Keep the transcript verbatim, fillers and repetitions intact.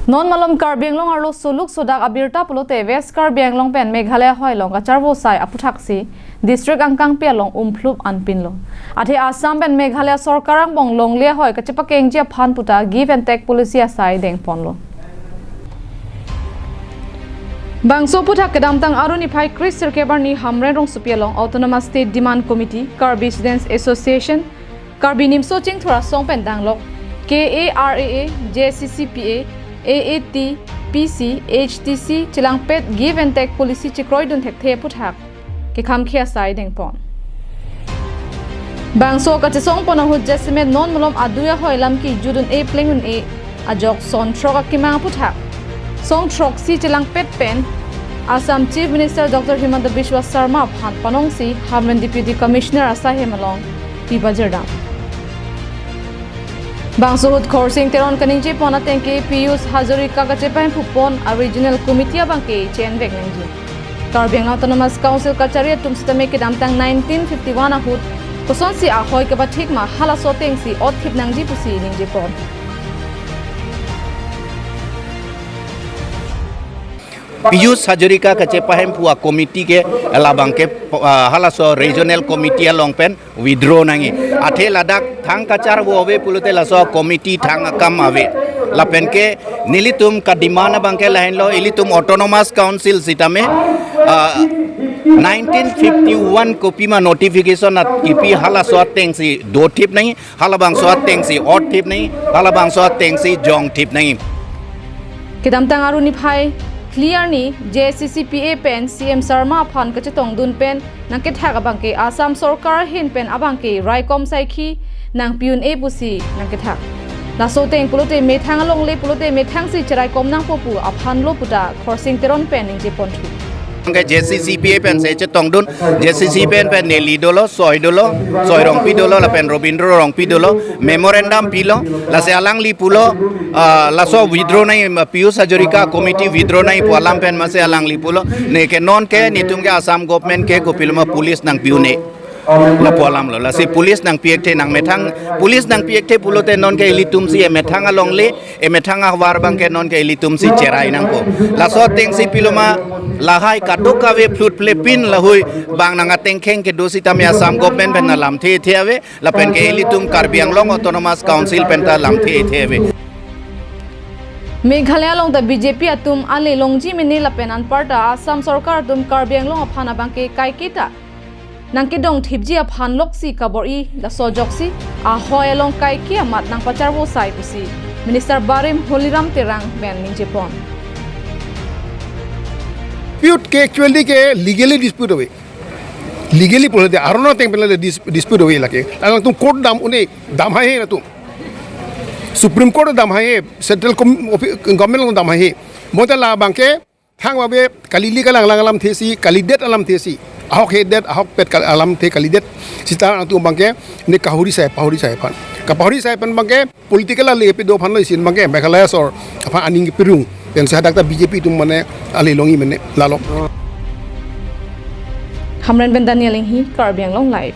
Non malom Karbi Anglong arlo suluk sudak abirta pulote West Karbi Anglong pen Meghalaya ahoi along kacharvo asai aputhaksi district angkangpi along umphlup anpinlo. Athe Assam pen Meghalaya sorkar angbong longle ahoi kachepakengji aphan puta give and take policy asai dengponlo. Bangso aputhak kedamtang Arni phai kre sirkep arni Hamren rongsopi along Autonomous State Demand Committee, Karbi Students Association, Karbi Nimso Chingthur Asong pen danglok K A R A A, J C C P A, A A T, P C, H T C chelangpet give and take policy chekroidun thekthe aputhak kekhamkhi asai dengpon. Bangso kachesongpon ahut jasemet non malom adui ahoi lam kejut un-e pleng un-e ajok son throk akemang aputhak song throksi chelangpet pen Assam Chief Minister Doctor Himanta Biswa Sarma aphan panongsi Hamren Deputy Commissioner asaihem along pipajirdam. Bangso ahut Khorsing Teron kaningjepon ateng ke Pijush Hazarika kachepahemphupon a Regional Committee abangke chenvek nangji. Karbi Anglong Autonomous Council kachari atum sitame kedamtang nineteen fifty-one ahut kosonsi ahoi kepathik ma halaso atengsi otthip nangji pusi ningjepon. Pijush Hazarika kachepahemphu a committee ke labangke, ah, halaso regional committee along pen withdraw nangji. Athe ladak thang kacharvo ave pulote laso committee thang akam ave. Lapen ke nelitum kademand abangke lahenlo, ilitum Autonomous Council sitame, ah, nineteen fifty-one kopima notification at kipi halaso atengsi dothip nangji, halabangso atengsi otthip nangji, halabangso atengsi jongthip nangji. Kedamtang Arni phai phli arni J C C P A pen C M Sarma aphan kachetongdun pen nangkethak abangke Assam sorkar ahin pen abangke raikom saikhi nangpi un-e pusi nangkethak. Laso ateng pulote methang alongle pulote methangsi cheraikom nangpo pu aphanlo puta Khorsing Teron pen ningjeponthu. Ke J C C P A pensi chetongdun, J C C P A pen neli dolo, Soi dolo, Soi Rongpi dolo, lapen Robindro Rongpi dolo, memorandum pilo, lasi alangli pulo, ah, laso withdraw nangji, Pijush Hazarika committee withdraw nangji pu alam pen masi alangli pulo, ne ke non ke netum ke Assam government ke kopiloma police nangpi un-e. Lapu alamlo, lasi police nangpi-ekthe nangmethang, police nangpi-ekthe pulote non ke ilitumsi emethang alongle, emethang ahavar abangke non ke ilitumsi cherai nangpo. Laso atengsi piloma lahai kadokave phlut phlepin lahui bang nang atengkheng kedo sitame Assam government pen alamthe-the ave, lapen ke ilitum Karbi Anglong Autonomous Council penta lamthe-the ave. Meghalaya along ta B J P atum ale longji mene lapen anparta Assam sorkar atum Karbi Anglong aphan abangke kaiketa nangkedongthipji aphan loksi kabor-i, laso ajoksi ahoi along kaike amat nangpacharvo asai pusi Minister Barim Holiram Terang pen ningjepon. Dispute ke actually ke legally dispute ave. Legally pulote aron ateng pen le dis-, dispute ave lake. Alangtum court dam un-e, dam haihe latum. Supreme Court dam haihe, central com-, offi-, government along dam haihe. Bonta labangke thang babe kali ili kalang lang alamthesi, kalidet alamthesi. Ahok hedet, ahokpet kal-, alamthe kalidet. Sita alangtum abangke ne kahuri asai, pahuri asai aphan. Kapahuri asai aphan abangke political ale pido aphanlo isi abangke Meghalaya sor aphan aning pirung. Pensi hadak ta B J P atum mane ale longji mene lalo. Hamren pen Daniel Inghi, Karbi Anglong Live.